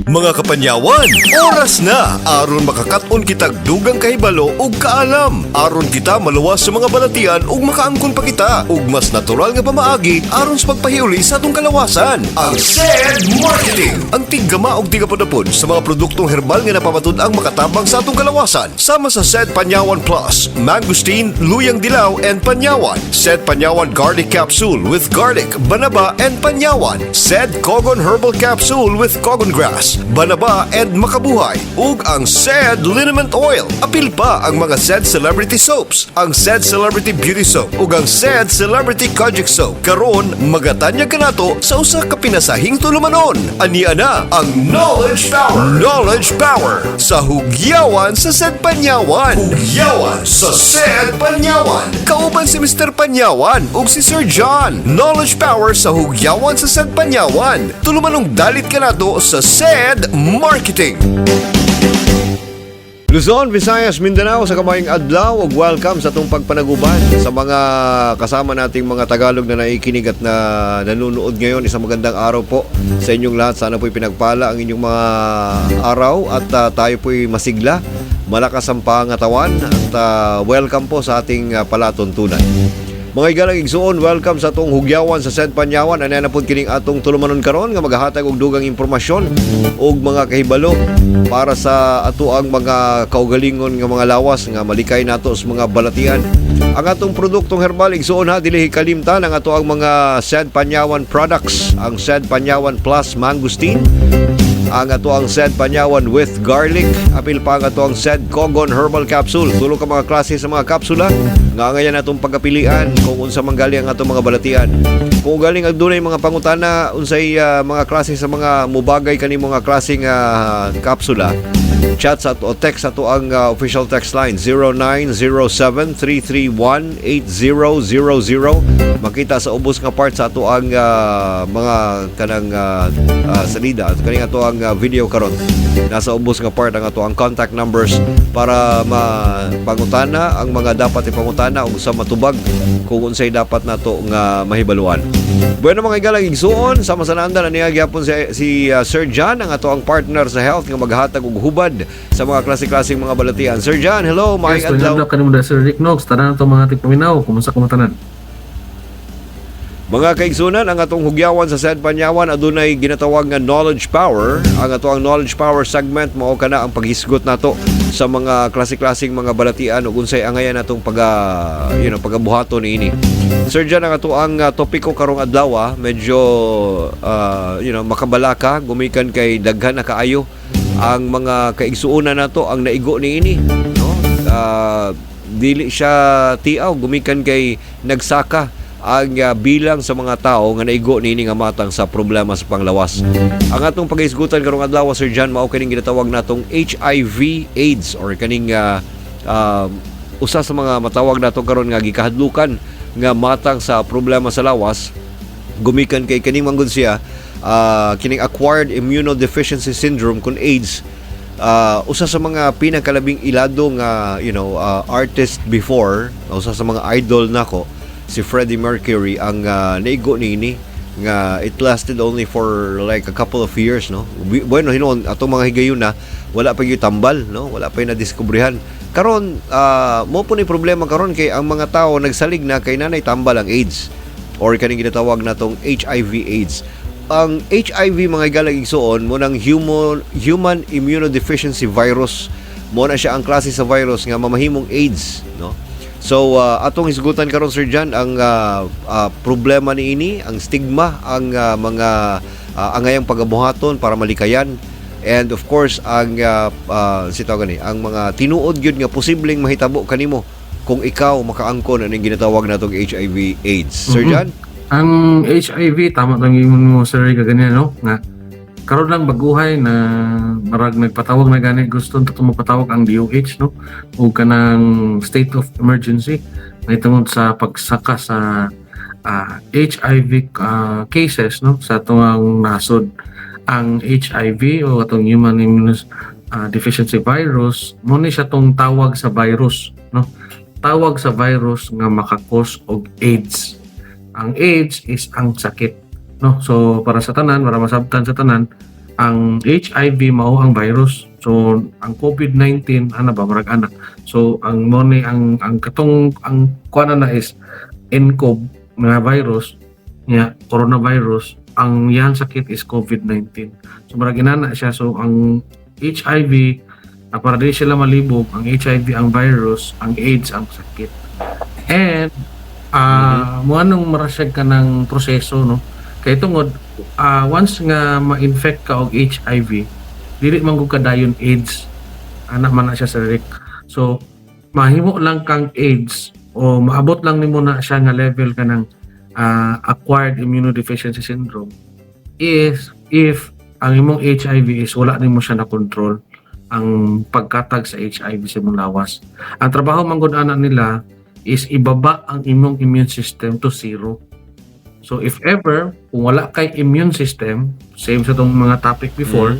Mga kapanyawan, oras na aron makakaton kitag dugang kahibalo ug kaalam. Aron kita maluwas sa mga balatian ug makaangkon pa kita ug mas natural nga pamaagi aron sa pagpahiuli sa atong kalawasan. Ang SED Marketing, ang tiggama og tigapudapod sa mga produktong herbal nga napamatud-ang makatabang sa atong kalawasan. Sama sa SED Panyawan Plus, Mangosteen, Luyang Dilaw and Panyawan. SED Panyawan Garlic Capsule with garlic, banaba and panyawan. SED Kogon Herbal Capsule with Kogon Grass, banaba and makabuhay. Ug ang SED Liniment Oil. Apil pa ang mga SED Celebrity Soaps, ang SED Celebrity Beauty Soap ug ang SED Celebrity Kojic Soap. Karon magatanyag kanato sa usa ka pinasahing tulumanon. Ania na ang Knowledge Power. Knowledge Power sa Hugyawan sa SED Panyawan. Hugyawan sa SED Panyawan. Kauban si Mr. Panyawan ug si Sir John. Knowledge Power sa Hugyawan sa SED Panyawan. Tulumanong dalit kanato sa SED Marketing. Luzon, Visayas, Mindanao, sa kamayong adlaw ug welcome sa atong pagpanaguban sa mga kasama nating mga Tagalog na naikinig at na nanonood ngayon. Isang magandang araw po sa inyong lahat. Sana po'y pinagpala ang inyong mga araw at tayo po'y masigla, malakas ang pangatawan at welcome po sa ating palatuntunan. Mga igalang igsuon, welcome sa atong Hugyawan sa SED Panyawan. Ano na po kining atong tulumanon karon nga maghahatag og dugang impormasyon ug mga kahibalo para sa ato ang mga kaugalingon nga mga lawas nga malikay nato sa mga balatian. Ang atong produktong herbal, igsuon ha, dili kalimtan ang ato ang mga SED Panyawan products, ang SED Panyawan Plus Mangosteen, ang ato ang SED Panyawan with garlic, apil pa ang ato ang SED Kogon Herbal Capsule. Tulo ka mga klase sa mga kapsula nga ngayon atong pagkapilian kung unsa man gali ang atong mga balatian. Kung galing adunay mga pangutana unsay mga klase sa mga mubagay kani mga klase nga kapsula, chat sa o text sa ato ang official text line 0907-331-8000. Makita sa ubos nga part sa ato ang mga kanang salida at kaning ato ang video karon. Nasa ubos nga part ang ato ang contact numbers para mapangutana ang mga dapat ipangutana ug sa matubag kung unsay dapat nato nga mahibaluan. Bueno, mga igalang igsuon, sama sa naandan aniya gyapon si Sir John, ang ato ang partner sa health nga maghatag og hubad sa mga klase-klaseng mga balatian. Sir John, hello, maayong Yes, adlaw. adlaw kanimo da, Sir Rick Knox, tanan ato mga tigpaminaw, kumusta kamo tanan? Mga kaigsunan, ang atong Hugyawan sa SED Panyawan adunay ginatawag nga Knowledge Power. Ang ato ang Knowledge Power segment mao kana ang paghisgot nato sa mga klase-klaseng mga balatian ug unsay angayan natong pag pagabuhaton niini. Sir John, ang ato ang topiko karong adlaw medyo makabalaka gumikan kay daghan na kaayo ang mga kaigsuonan nato ang naigo niini, no? Dili siya tiaw gumikan kay nagsaka ang bilang sa mga tao nga naigo niini nga matang sa problema sa panglawas. Ang atong paghisgutan karong adlaw, Sir John, mao kining ginatawag natong HIV AIDS or kaning usa sa mga matawag nato karon nga gikahadlukan nga matang sa problema sa lawas gumikan kay kaning manggod siya kining acquired immunodeficiency syndrome kun AIDS. Usa sa mga pinakalabing ilado nga artist before, usa sa mga idol nako, si Freddie Mercury, ang naigo niini nga it lasted only for like a couple of years, no? Bueno, hinuon atong mga higayuna wala pa gyud tambal, no? Wala pa na diskubrihan. Karon mo po ni problema karon kay ang mga tao nagsalig na kay nanay tambal ang AIDS or kaning ginatawag natong HIV AIDS. Ang HIV, mga igalang igsuon, mo nang human human immunodeficiency virus. Mo na siya ang klase sa virus nga mamahimong AIDS, no? So atong hisgutan karon, Sir John, ang problema niini, ang stigma, ang mga angayang pagabuhaton para malikayan and of course ang si tawag gani, ang mga tinuod gyud nga posibleng mahitabo kanimo kung ikaw makaangkon aning ginatawag natong HIV AIDS. Sir John? Ang HIV, tama lang ingon mo, Sir Rick, ganyan, no? Nga karon lang baguhay na marag nagpatawag na gani, gusto to magpatawag ang DOH, no, o kanang state of emergency may tungod sa pagsaka sa HIV cases, no, sa atong nasod. Ang HIV o atong human immuno deficiency virus mo ni siya tong tawag sa virus, no, tawag sa virus nga maka-cause og AIDS. Ang AIDS is ang sakit, no? So para sa tanan, para masabtan sa tanan. Ang HIV mao ang virus. So ang COVID-19 ana ba, murag ana. So ang mo ni ang katong ang kuan na is nCoV nga virus nya, coronavirus, ang iyang sakit is COVID-19. So murag inana siya. So ang HIV, para di sila malibog, ang HIV ang virus, ang AIDS ang sakit. And mo anong marasyag ka ng proseso, no? Kay tungod once nga ma-infect ka og HIV, dili man gud ka dayon AIDS. Ana man na siya, Sir Rick. So mahimo lang kang AIDS o maabot lang nimo na siya nga level ka ng acquired immunodeficiency syndrome is if ang imong HIV is wala nimo siya na control ang pagkatag sa HIV sa imong lawas. Ang trabaho man gud ana nila is ibaba ang imong immune system to zero. So if ever, kung wala kay immune system, same sa tong mga topic before,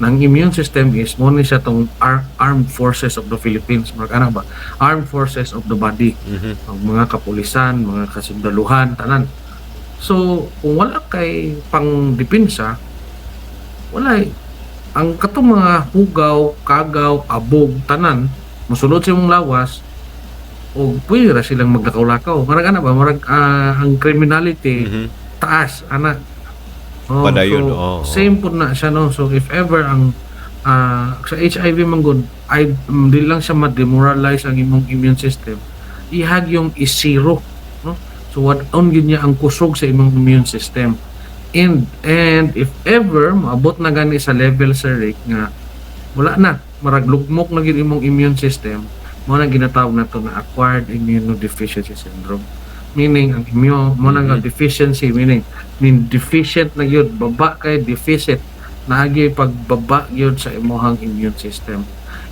nang immune system is mo ni siya tong armed forces of the Philippines, mga ana ba? Armed forces of the body, ang mga kapulisan, mga kasundaluhan, tanan. So, kung wala kay pang depensa, wala eh. Ang katong mga hugaw, kagaw, abog, tanan, mosulod sa imong lawas, o pwede ra silang maglakaw-lakaw. Murag ana ba? Murag ang criminality taas, ana. Oh, Padayon, so, oo. same po na siya, no? So, if ever ang sa HIV man gud, ay di lang siya ma-demoralize ang imong immune system. Ihag yung is-zero, no? So, what on gyud niya ang kusog sa imong immune system. And if ever maabot na gani sa level, Sir Rick, nga wala na, marag lugmok na gyud imong immune system, mo na ginatawag na to na acquired immunodeficiency syndrome. Meaning ang immune mo na nga deficiency, meaning mean deficient na gyud, baba kay deficit naagi pagbaba gyud sa imong immune system.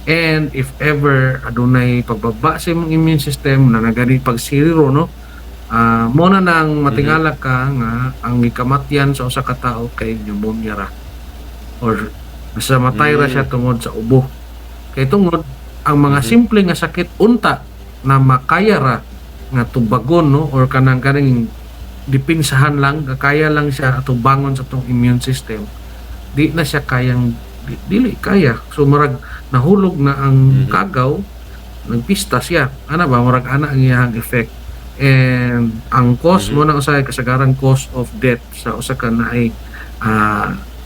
And if ever adunay pagbaba sa imong immune system na nagani pag zero, no, mo na nang matingala ka nga ang gikamatyan sa usa ka tao kay pneumonia ra or basta matay ra siya tungod sa ubo, kay tungod ang mga simple nga sakit unta na makaya ra nga tubagon, no, or kanang kaning dipinsahan lang, kaya lang siya atubangon sa tong immune system, di na siya kayang dili kaya. So murag nahulog na ang kagaw, nagpista siya ana ba, murag ana ang iyang effect. And ang cause mo na usahay kasagaran cause of death sa usa ka naay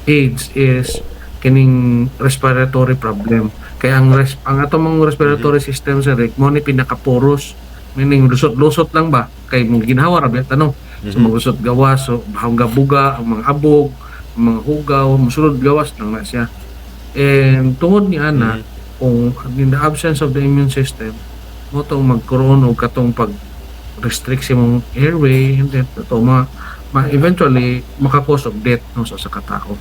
AIDS is kining respiratory problem, kay ang atong mga respiratory system, Sir Rick, mo ni pinaka-porous, meaning lusot-lusot lang ba kay mong ginhawa ra biya tanong. So maglusot gawas, so bahong buga ang mga abog, ang mga hugaw, musulod gawas lang na siya. And tungod ni ana, kung in the absence of the immune system mo tong magkaroon og katong pag restrict sa imong airway and then to ma eventually maka-cause of death, no, sa katao.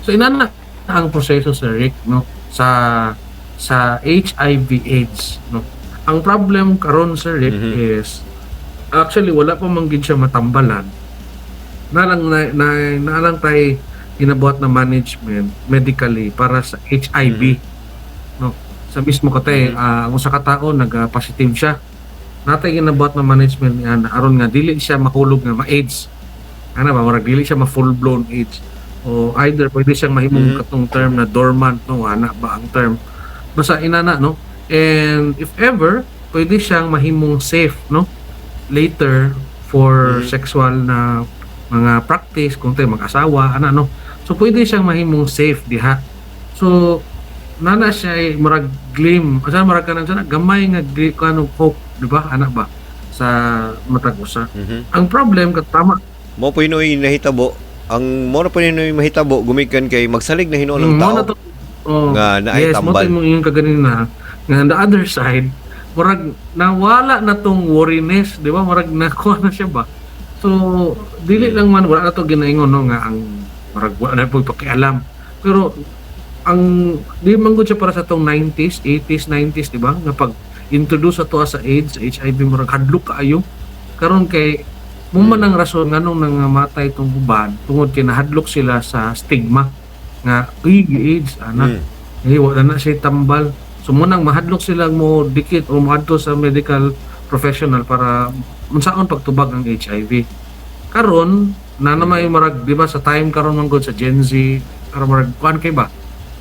So inana ang proseso, Sir Rick, no, sa HIV AIDS, no. Ang problem karon, Sir Rick, is actually wala pa man gid siya matambalan na lang na lang tay ginabuhat na management medically para sa HIV, no, sa mismo katay ang usa ka tawo nag-positive siya, natay ginabuhat na management niya na aron nga dili siya mahulog nga ma-AIDS ana ba, murag dili siya ma full blown AIDS o either pwede siyang mahimong katong term na dormant, no, ana ba ang term, basta inana, no. And if ever pwede siyang mahimong safe, no, later for sexual na mga practice kung tayo mag-asawa ana, no. So pwede siyang mahimong safe diha. So nana siya ay murag glim asa murag kanang sana gamay nga kano hope, di ba, ana ba, sa matag usa. Ang problem kat tama. Mo po hinoy nahitabo ang mo na po hinoy mahitabo gumikan kay magsalig na hinuon ang Mo tao na to, oh, nga naay yes, mo tambal. to yung kaganina nga on the other side murag nawala na tong worriness, di ba? Murag nakuha na siya ba. So dili lang man, wala na to ginaingon, no, nga ang murag wala na po pakialam, pero ang di man gud siya para sa tong 90s, 80s, 90s, di ba, nga pag introduce sa to sa AIDS, HIV, murag hadlok kaayo. Karon kay mo man ang rason nganong nangamatay tong uban tungod kay nahadlok sila sa stigma nga uy, AIDS ana, eh wala na siya tambal. So mo nang mahadlok sila mo dikit o moadto sa medical professional para unsaon pagtubag ang HIV. Karon na na may marag, di ba, sa time karon man gud sa Gen Z. Aron murag kuan kay ba,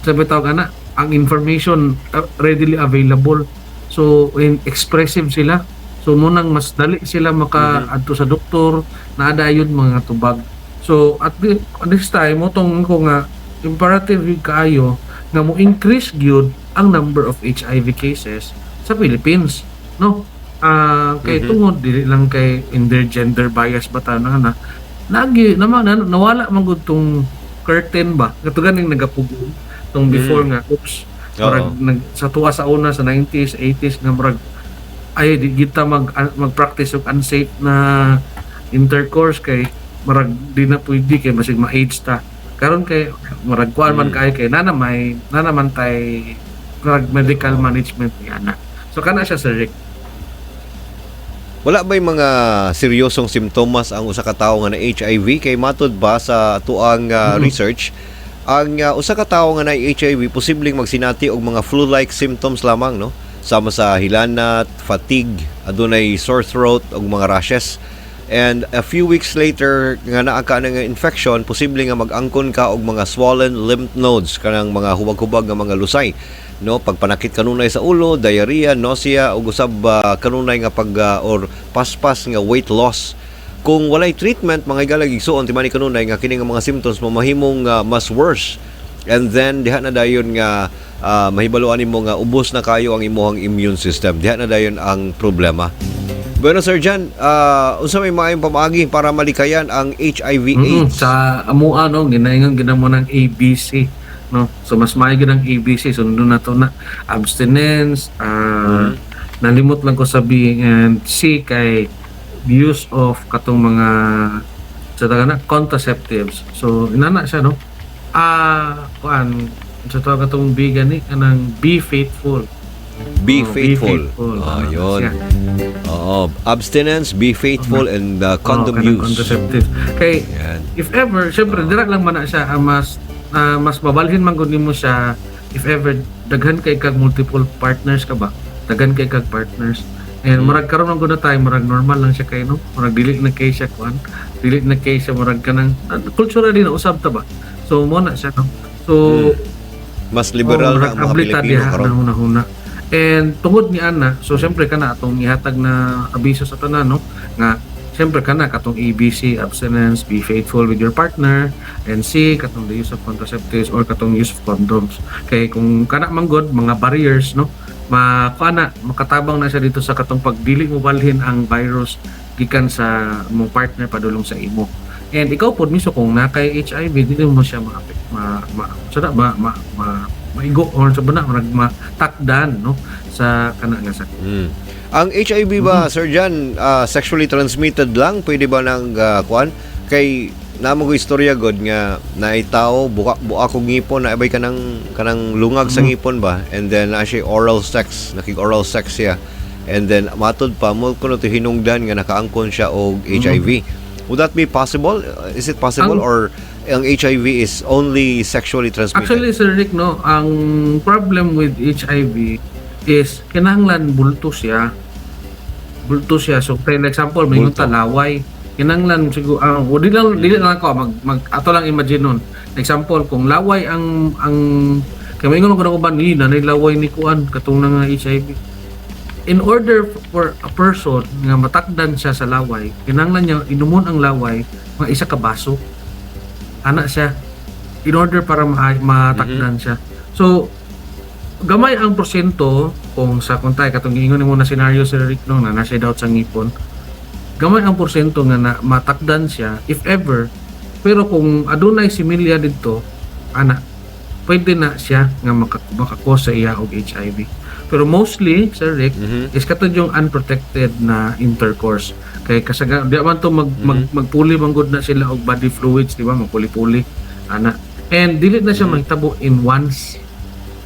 sabi tawag ana, ang information readily available, so in expressive sila, so munang mas dali sila maka adto sa doktor naa dayon mga tubag. So at this time mo tong ko nga imperative gyud kaayo nga mo increase gyud ang number of HIV cases sa Philippines, no? Kay tungod dili lang kay in their gender bias ba ta na na lagi naman na, nawala man gud tong curtain ba, kato ganing nagapugong tong before nga oops, murag nag, sa tuwa sa una sa 90s, 80s nga murag ay di kita mag-practice og unsafe na intercourse kay murag di na pwede kay basig ma-AIDS ta. Karon kay murag kuan man kay kay na may na naman tay murag medical management ni ana. So kana siya, Sir Rick. Wala ba'y mga seryosong simptomas ang usa ka tawo nga na HIV? Kay matud ba sa tuang research, ang usa ka tawo nga na HIV posibleng magsinati og mga flu-like symptoms lamang, no, sama sa hilanat, fatigue, adunay sore throat ug mga rashes. And a few weeks later nga naa ka ng infection, posible nga mag-angkon ka og mga swollen lymph nodes, kanang mga hubag-hubag nga mga lusay, no, pagpanakit kanunay sa ulo, diarrhea, nausea ug usab kanunay nga pag or paspas nga weight loss. Kung walay treatment, mga higalag igsuon, timani kanunay nga kini nga mga symptoms mo mahimong mas worse and then diha na dayon nga mahibaluan nimo nga ubos na kayo ang imuhang immune system. Diha na dayon ang problema. Bueno, Sir John, unsa may maayong pamaagi para malikayan ang HIV AIDS? Sa amua, no, ginaingon gina mo ng ABC, no? So mas maayo gid ang ABC, sundon na to na abstinence, nalimot lang ko sa B and C kay use of katong mga sa taga na contraceptives. So inana siya, no? Kuan sa tawag katong B gani, kanang be faithful. Be Oh, faithful. be faithful. Ah, Ano yun. siya. Oo. Abstinence, be faithful, and condom Oh, kanang use. contraceptives. Kay Yan. if ever, syempre dira lang man na siya mas mabalhin man gud nimo siya if ever daghan kay kag multiple partners ka ba, daghan kay kag partners and murag karon man gud na tayo, murag normal lang siya kay, no, murag dili na kay siya kuan, dili na kay siya murag kanang culturally na usab ta ba. So mo na siya, no? So Mas liberal oh, na ang mga murag ablita Pilipino diha karon. na huna-huna. And tungod ni ana, so syempre kana atong ihatag na abiso sa tanan, no, nga syempre kana katong ABC, abstinence, be faithful with your partner, and C katong the use of contraceptives or katong use of condoms. Kay kung kana man gud mga barriers, no, ma kana makatabang na siya dito sa katong pagdili mo balhin ang virus gikan sa mong partner padulong sa imo. And ikaw pod mismo, kung naa kay HIV, dili mo siya ma ma sa na, ma, ma, ma maigo or sa ba na murag matakdan, no, sa kana nga sakit. Ang HIV ba, Sir John, sexually transmitted lang? Pwede ba nang kuan? Kay namo ko istorya god nga naay tao buka buka kog ngipon na ibay kanang lungag sa ngipon ba, and then na siya oral sex, nakig oral sex siya, and then matod pa mo kuno to hinungdan nga nakaangkon siya og HIV. Would that be possible? Is it possible or ang HIV is only sexually transmitted? Actually, Sir Rick, no, ang problem with HIV is kinahanglan bulto siya. Bulto siya. So, for example, may Bulto. laway. Kinahanglan siguro ang uh, di lang ako mag, mag ato lang imagine nun. Example, kung laway ang kay maingon ko na uban ni na laway ni kuan katong na nga HIV. In order for a person nga matakdan siya sa laway, kinahanglan niya inumon ang laway mga isa ka baso. Ana siya in order para matakdan siya. So gamay ang porsyento kung sa kung tayo katong giingon nimo na scenario, Sir Rick, no, na nasa doubt sa ngipon. Gamay ang porsyento nga na matakdan siya if ever, pero kung adunay similya didto ana, pwede na siya nga maka-cause sa iya og HIV. Pero mostly, Sir Rick, is katong yung unprotected na intercourse kay kasaga di man to magpuli man gud na sila og body fluids, di ba, magpuli-puli ana, and dili na siya mahitabo in once.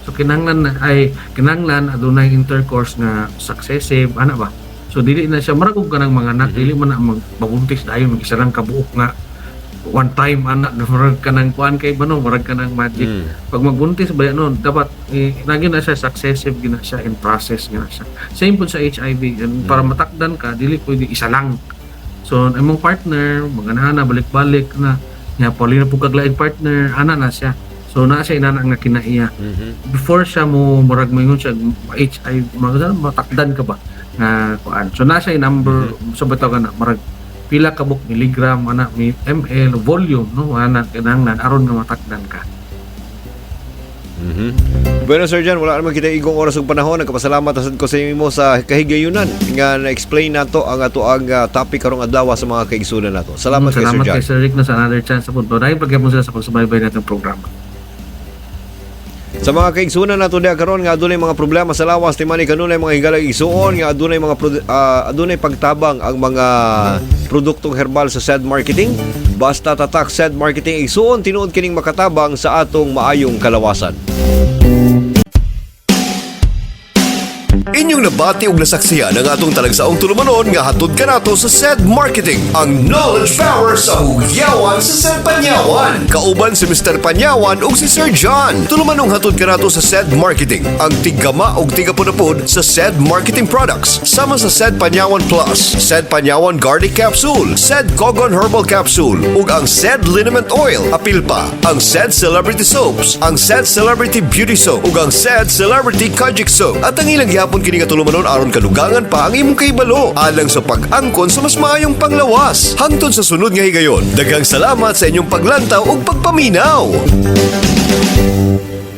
So kinahanglan na ay kinahanglan adunay intercourse nga successive ana ba. So dili na siya murag og kanang mga anak, dili man na magbuntis dayon mag isa lang kabuok nga one time ana, murag kanang kuan kay ba, no, murag kanang magic. Pag magbuntis ba no, dapat nagi na siya successive gina siya in process gina siya. Same po sa HIV, and para matakdan ka, dili pwede isa lang. So ang imong partner maganahan na balik-balik na nya pali na pud kag laing partner ana na siya. So naa siya inana nga kinaiya before siya mo murag moingon siya HIV, mga matakdan ka ba nga kuan. So naa siya number sa bitaw na murag pila ka buk milligram ana, mi ml volume, no, ana kinahanglan aron nga matakdan ka. Bueno, Sir John, wala naman kita igong oras ug panahon. Nagpasalamat sad ko sa imo sa kahigayunan nga na-explain nato ang ato ang topic karong adlaw sa mga kaigsunan nato. Salamat kay Sir Salamat John. kay Sir Rick na sa another chance sa punto. Dahil pagyapon sila sa pagsubaybay natong programa. Sa mga kaigsunan nato diha karon nga adunay mga problema sa lawas, timani kanunay mga higalang igsuon nga adunay mga adunay pagtabang ang mga produktong herbal sa SED Marketing. Basta tatak SED Marketing, igsuon, tinuod kining makatabang sa atong maayong kalawasan. Inyong nabati og nasaksihan ang atong talagsaong tulumanon nga hatod kanato sa SED Marketing, ang knowledge power sa hugyawan sa SED Panyawan. Kauban si Mr. Panyawan ug si Sir John. Tulumanong hatod kanato sa SED Marketing, ang tiggama og tigapunapod sa SED Marketing products, sama sa SED Panyawan Plus, SED Panyawan Garlic Capsule, SED Kogon Herbal Capsule, ug ang SED Liniment Oil. Apil pa ang SED Celebrity Soaps, ang SED Celebrity Beauty Soap, ug ang SED Celebrity Kojic Soap. At ang ilang gihapon kini nga tulumanon aron kadugangan pa ang imong kahibalo alang sa pag-angkon sa mas maayong panglawas. Hangtod sa sunod nga higayon, daghang salamat sa inyong paglantaw ug pagpaminaw.